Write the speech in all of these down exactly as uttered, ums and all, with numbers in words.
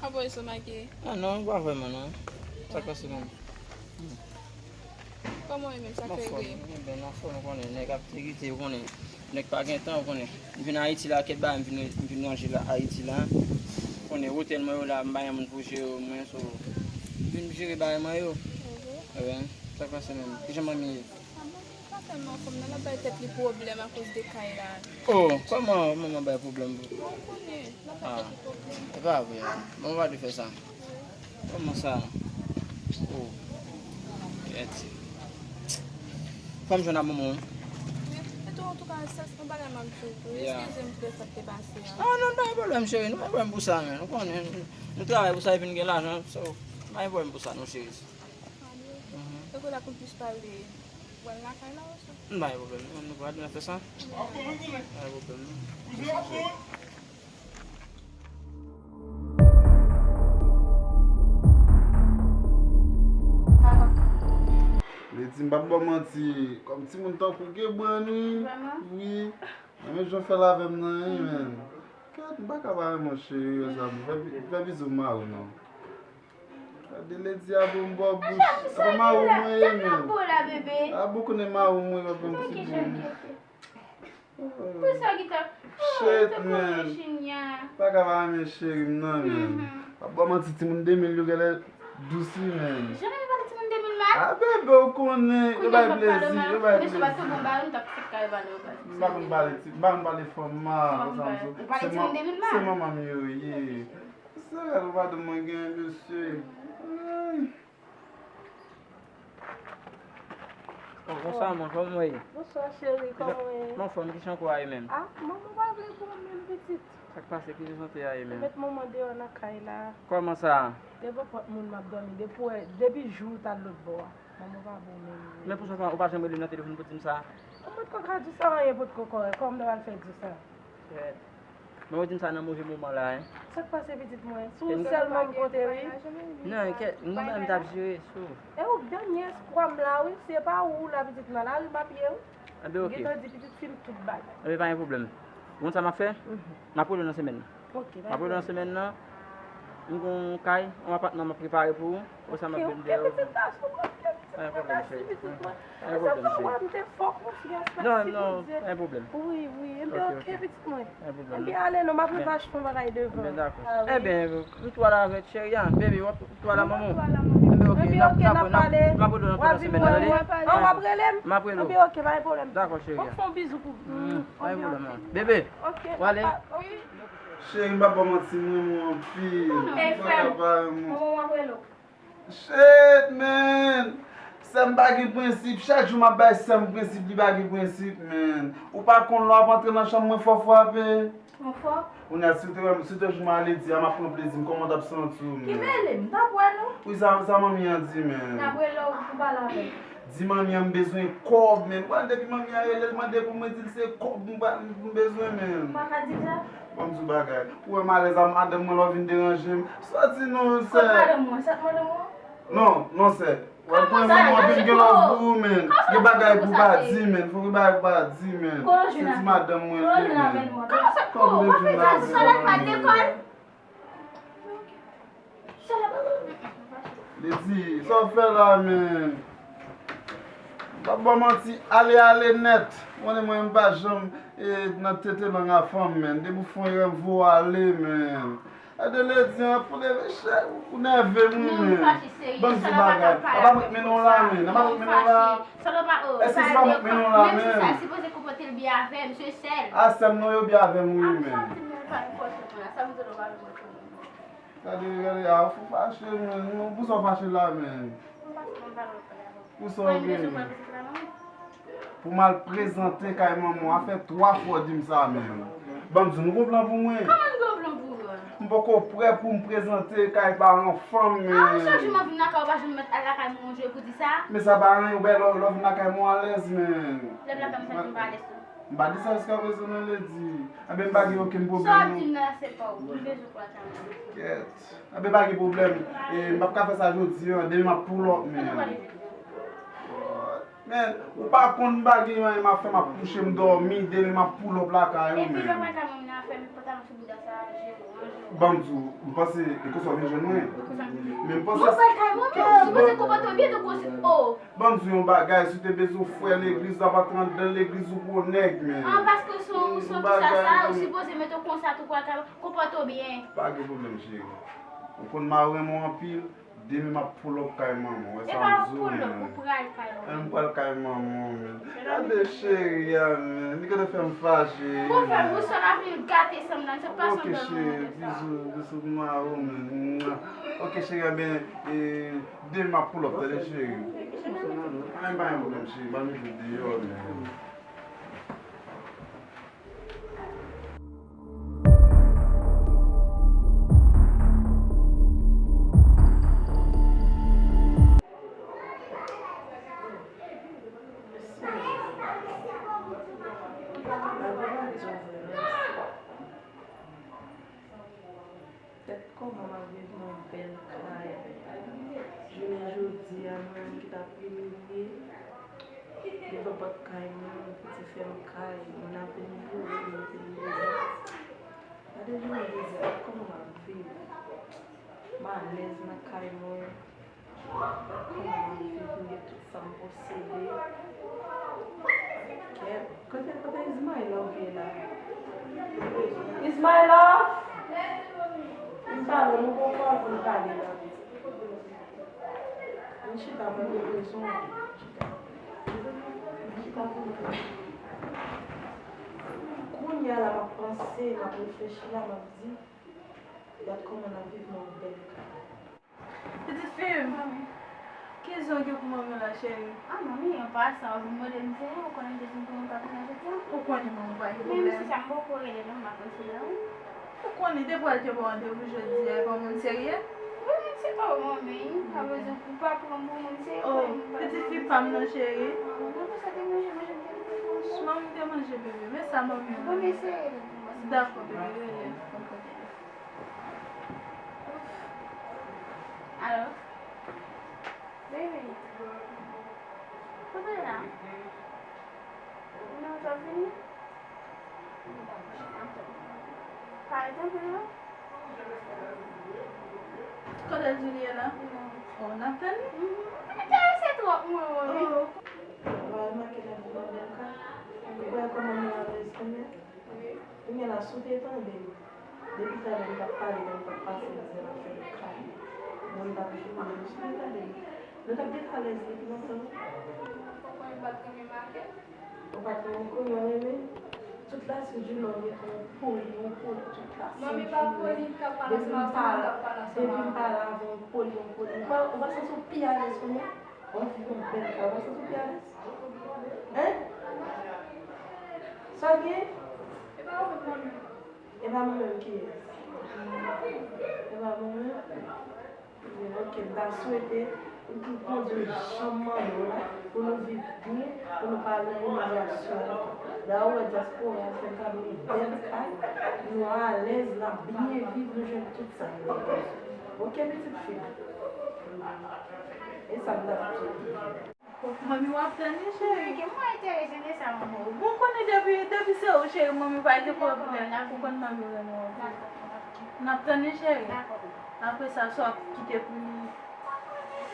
Apa w estomake? Ah non, pa vrèman non. Sa k pase menm? Kòman w ye menm? Sa k rive? Mwen anfòm, mwen anfòm, ou konnen, nèg ap irite, ou konnen. Nèg pa gen tan, ou konnen. M vin Ayiti la, kèk bagay m vin, m vin ranje la, Ayiti la. Ou konnen, otèl mwen yo la, m pa gen moun pou jere yo, mwen, so, m vin jere bagay mwen yo. Ebyen, sa k pase menm? Kijan manmi ye? Ah, manmi pa tèlman anfòm non, l ap bay tèt li pwoblèm akoz de kay la. Oh, kòman manman bay pwoblèm pou? Bon, ou konnen, l ap bay tèt li pwoblèm. E pa vre, manman pa dwe fè sa. Kòman sa? Oh, kèt. Fò m jwenn ak manman w. Wi, e tou, antouka, sèl se yon bagay m ap di w tou. Eskize m pou sa k te pase a. Ah, non, pa gen pwoblèm, cheri. Nou pa gen pwoblèm pou sa, men. Ou konnen, nou travay pou sa epi n gen lajan, so, pa gen pwoblèm pou sa, non, cheri. Donk la pou plis pale, w al lakay la ou sa? M pa gen pwoblèm non, nou pa dwe fè sa. M pa gen pwoblèm non. Lady, m p ap ba w manti, kòm timoun tankou Gebrann, wi. Vrèman? Wi. Mwen menm jan w fè l avè m nan, wi, men. Kèt, m pa ka pa renmen w, cheri, konsa. Fè bi-, fè bizou m mari w non. Gade Lady a bon bò bouch. Apa mari w mwen ye, men. A bon konnen mari w mwen, w ap ban m ti bon. Shit, man. Pa ka pa renmen cheri m nan, men. Pa ba w manti, timoun de mil yo genlè dous, wi, men. Jan w pale timoun de mil mal? A, bebe, w konnen, yo bay plezi, yo bay plezi. M pa konn pale ti, m pa konn pale fanm mal, konsa m di w. Se manman m yo ye. Sa gade madanm mwen gen, mesye. Ay. Bon, bonswa, man, kòman w ye? Bonswa, cheri, kòman w ye? M anfòm, kijan kò a ye menm? Ah, manman pa vle bon menm, pitit. Sa k pase, kijan sante a ye menm? Yo met manman deyò nan kay la. Kòman sa? Devan pòt moun m ap dòmi, depi w wè, depi jou w t al lòt bò a. Manman pa bon menm. Men poukisa ou pa janm rele m nan telefòn pou di m sa? Mwen potko ka di w sa, anyen potko kòrèk. Kòman m ta pral fè di w sa? Kèt. Men ou di m sa nan move moman la, en. Sa k pase pitit mwen? Se ou sèlman m konte, wi. Non, kèt, mwen menm m t ap jere sou. E ou k dènye espwa m la, wi. Se pa ou la pitit mwen, lari m ap ye, wi. Enben, oke. Gentan di pitit fi m tout bagay. Enben, pa gen pwoblèm. Ou konn sa m ap fè? M ap rele w nan semèn nan. M ap rele w nan semèn nan. M gon kay, yon apatman m ap prepare pou ou. Ou sa m ap vin dèyè ou. Pa gen pwoblèm, cheri. Pa gen pwoblèm, cheri. Non, non, pa gen pwoblèm. Wi, wi. Enben, oke, pitit mwen. Pa gen pwoblèm. Enben, ale non, m ap rive achte yon bagay devan. Enben, dakò. Enben, m tou ala avèk cheri a. Bebe, w ap tou ala manman w. Enben, oke, n ap, n ap, n ap, n ap rele w nan semèn nan, tande? An, w ap rele m? M ap rele w. Enben, oke, pa gen pwoblèm. Dakò, cheri a. Fè yon bizou pou m. Pa gen pwoblèm, non. Bebe, w ale. Cheri, m pa ba w manti, m renmen w anpil. Ou pa ka pa renmen w. Shit, man! Sè m pa gen prensip. Chak jou m ap bay sè m prensip, li pa gen prensip, man. Ou pa konn lè w ap antre nan chanm mwen, fò frape. Mwen fò? Kounye a, si w te wè m, si w te jwenn m ale di a, m ap pran plezi m. Kòman w t ap santi w, man? Ki mele m? M t ap wè nou. Wi, sa, sa manmi an di, man. N ap rele w pou pale avè l. Di manmi an m bezwen kòb, man. Bon, depi manmi an rele l mande pou mwen, di l se kòb m ba-, m bezwen, man. M pa ka di l sa. Ban m di w bagay. Ou wè malèz a madanm mwen lè w vin deranje m. Sòti non, sè. Kot madanm mwen? Sè madanm mwen? Non, non, sè. Wè, premye moman vin gen lòv pou ou, man. Gen bagay pou w pa di, man. Fò gen bagay pou w pa di, man. Se ti madanm mwen l ye, man. Kòman sa? Kòman w te jwenn avè l? Lady, sa w fè la, man? M p ap ba w manti, ale, ale nèt. Ou konnen mwen, m pa janm, eh, nan tete lang a fanm, man. Depi w fè yon erè, m voye w ale, man. Gade Lady an, pou leve chè, ou nève m, wi, man. Ban m di bagay. A pa mwen k mennen w la, man. A pa mwen k mennen w la. Èske se pa mwen k mennen w la, man? A, sè m non, yo byen avè m, wi, man. Gade, gade, a, ou fache, man. Non, pou sa w fache la, man? Pou sa w genyen? Pou m al prezante kay manman w, a fè twa fwa w di m sa, man. Ban m di w, nou gon plan pou mwen? Kòman nou gon plan pou ou a? M poko prè pou m prezante kay paran fanm, man. A, chak jou m ap vin lakay ou, pa janm mèt al lakay mwen yon jou pou di sa? Men sa pa anyen, ou wè lè, lè w vin lakay mwen w alèz, man. Lè m lakay mwen, sa di m pa alèz tou. M pa di sa jiskaprezan non, Lady. Enben, m pa gen okenn pwoblèm non. Sa w ap di m nan, se pa w. M bezwen pran tan mwen. Kèt. Enben, pa gen pwoblèm. E, m p ap ka fè sa jodi a, demen m ap pull up, man. Man, ou pa konn m pa gen anyen m ap fè, m ap kouche, m dòmi, demen m ap pull up lakay ou, man. Epi lè mwen ka menm nan afè m, pantalon sou bouda sa, je, je. Ban m di w, m panse e konsa w vin jwenn mwen. Men m panse. Mwen pral kay mwen menm, ou sipoze konpòte w byen, tankou se, oh. Ban m di w yon bagay, si w te bezwen frè legliz la, pa t anndan legliz ou gwo nèg, men. Ah, paske w se yon, w se yon bagay, sa, ou sipoze mete w konsa tou pral kay mwen, konpòte w byen. Pa gen pwoblèm, cheri. Ou konn mari renmen w anpil. Demen m ap pull up kay manman w, wè sa m di w, man. Epa pull up, ou pral kay manman w. M pral kay manman w, man. Gade cheri a, man. Li gentan fè m fache, man. Bon, frè m, ou sòt ap vin gate san m nan, se pa sanble manman sa. Ok, cheri, bizou, bizou pou mari w, man. Ok, cheri a, ben, e, demen m ap pull up, tande, cheri. An, pa gen pwoblèm, cheri, m ap mete w deyò, man. Tèt kòman m ap viv nan yon bèl kay. Jounen jodi a, mwen menm ki t ap imilye devan pòt kay mwen, yon piti fè m kay, moun ap vin boure, mete m deyò. Gade jounen jodi a, tèt kòman m ap viv. M alèz nan kay mwen. Kòman m ap viv, m gen tout sa m posede. Kèt, kote, kote Ismaël ye la? Ismaël! Vin pale, nou gon kòb pou n pale la. Vin chita pou nou rezon. Chita. Vin chita pou nou. Kounye a la, m ap panse, m ap reflechi la, m ap di, gad kòman n ap viv nan yon bèl kay. Pitit fi m, ki jan w gen pou manmi w la, cheri? Ah, manmi, an pasan, w vin mande m serye, ou konnen m te di m pou mwen pa konnen jodi a. Ou konnen manmi w pa gen pwoblèm. Men, mesye sa, m poko rele non, m ap rele la, wi. Ou konnen, depi w al te ba w randevou jodi a, e pa yon moun serye? Wi, men se pa yon moun, men, sa vle di ou pa pran m pou moun serye, oh, pitit fi pa m nan, cheri. Ah, manmi, sa te manje, manje m te manje. Manmi te manje, bebe, men sa manmi. Bon, men serye. Dakò, bebe, rele. Alo? Baby, kote w ye la? Non, w ap vini? Pale tanpri non. Kote l di l ye la? Oh, n ap tann li? Mhm. M enterese twòp mwen, mwen. Oh. Ou pa remake lè m di w bèl kay? Ou wè kòman nou alèz kounye a? Kounye a la, si w te tande m, depi talè m t ap pale, lè m t ap pase, m di l ap fè m kay. Mwen, m t ap joure m, si w te tande m, nou t ap gentan alèz depi lontan, wi. Ou pa t renmen kounye a w renmen? Tout la Sud du Nord gen yon poli, yon poli, tout la Sud du Nord. Depi m pale, depi m pale avè w, yon poli, yon poli. Ou pa, ou pa santi w pi alèz kounye a? W ap viv yon bèl kay, w ap santi w pi alèz? Hein? Sa w gen? E pa mwen menm kiyès? E pa mwen menm? Men ok, m ta swete ou pou kondui janm mande w la, pou nou viv byen, pou nou pa nan imilyasyon ankò. Dayè, ou wè dyaspora a fè n kado yon bèl kay, nou alèz, n ap byen viv, nou jwenn tout sa nou bezwen. Ok, pitit fi m? E sa m ta swete. Manmi w ap tann li, cheri. Mwen enterese de sa, manman. Bon, konnen depi, depi se ou, cheri, manmi pa gen pwoblèm. Ou konn manmi renmen w anpil. N ap tann li, cheri. Apre sa, sa w ap kite pou li.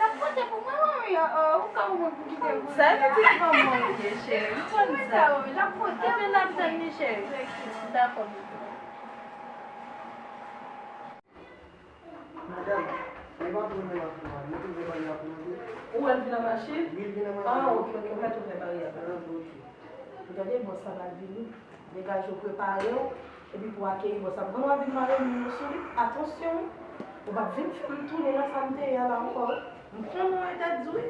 L ap pote pou mwen, manmi. Oh, oh, ou ka ou mwen pou kite pou li. Sa e pitit manman w ye, cheri. Ou konn sa. L ap pote. Ebyen, n ap tann li, cheri. Dakò, bebe. Madanm, e pa pwoblèm ak mwen, mwen te vle pale ak mwen tou. Ou wè l vin an machin? Wi, l vin an machin. Ah, ok, ok, mwen te vle pale ak mwen. Ah, ok. Ou tande, bòs la pral vini. Degaje w, prepare w, epi pou akeyi bòs la. M konn w ap vin mare moun yo sou li. Atansyon, wi. Ou p ap vin fè m tounen nan sa m te ye a la ankò, wi. M konn ou e tèt di, wi.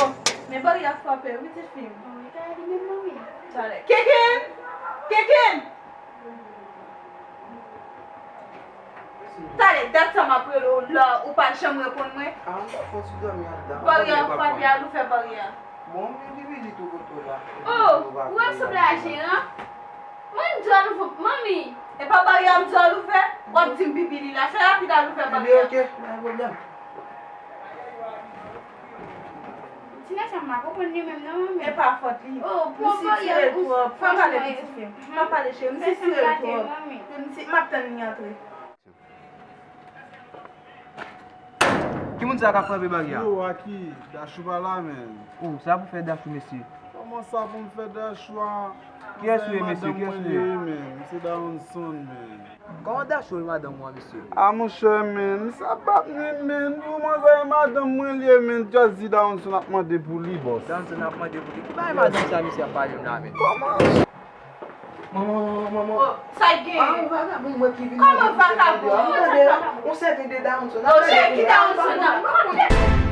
Oh, men barye a frape, wi, ti fi m. Wi, talè li menm nan, wi. Talè. Keken! Keken! Talè, dat sa m ap rele w la, ou pa janm reponn mwen. Ah, m pa fon ti dòmi anndan. Barye a frape, al ouvè barye a. Bon, men pipi di tou kote w la. Oh, ou ap sanble a jeran? Mwen, m di w al ouvè, manmi! E pa barye a m di w al ouvè? W ap di m pipi li la. Fè rapid al ouvè barye a. Ebyen, ok, pa gen pwoblèm. Ti mesye m pa konprann li menm non, manmi. E pa fòt li. Oh, pou Misye tire l twòp. Pa pale piti fi. Pa pale cheri. Misye tire l twòp. Manmi. M ap tann li antre. Ki moun sa k ap frape bagay a? Yo, Aki, Dachou pa la, men. Oh, sa pou fè Dachou, mesye. Kòman sa pou m fè Dachou a? Kiyès ou ye, mesye? Kiyès ou ye? Men, se Daronson, men. Kòman Dachou e madanm ou an, mesye? A monchè, men, sa p ap ni, men. Pou manzè e madanm mwen li ye, men. Just di Daronson ap mande pou li, bòs. Daronson ap mande pou li. Ki bagay madanm sa, mesye, ap pale m la, men? Kòman? Manman, manman, manman. Sa gen? A yon vagabon mwen ki vin Kòman vagabon? Tande, yon sèten de Daronson. Oh, se ki Daronson nan?